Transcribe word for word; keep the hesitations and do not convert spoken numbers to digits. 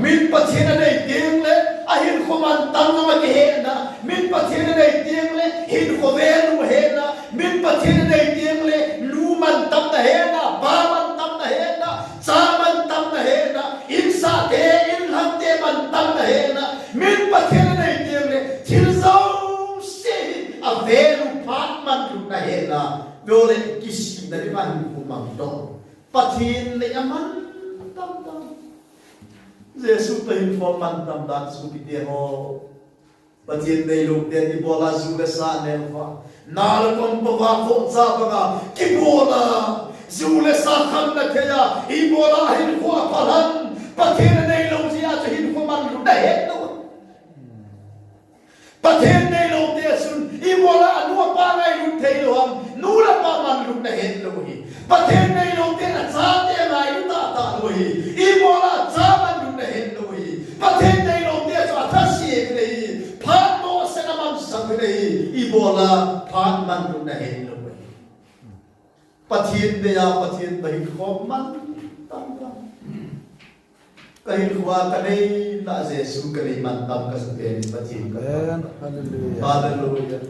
Min Pathen anei teng le, ahinkho mantam jong akihe na. Min Pathen anei teng le, hinkho value ahe na. Min Pathen anei teng le, nu mantam nahe na, pa mantam nahe na, cha mantam nahe na, insahte, inlhangte mantam nahe na. Min Pathen anei teng le, thil jouse hi, avalue phat manlut nahe na. Vele kisihna ding a hinkho mang doh. Pathen nei aman tamtah. Jesu toh hinkho aman tamtah chu kiti ho. Pathen neilou ten ibola ju le sa neo uva, na le kom pova khohcha banga kibola, ju le sa khamna thei a ibola hinkho aphal ham? Pathen neilou jeh a chu hinkho manlut nahet lou. Pathen neilou te chun ibola anu apa ngailut thei lou ham? Nu le pa manlut nahet lou hi. Pathen neilou te achate ngailut tahtah lou hi. Ibola acha manlut nahet lou hi. Pathen neilou te chu atha se hi nei. Phat mo se na man sak hi nei. Ibola phat manlut nahet lou hi. Pathen nei a, Pathen toh hinkho man tamtah. Ka hinkho a ka nei lah Jesu ka nei man tam ka sa pen Pathen ka. Amen. Hallelujah. Hallelujah.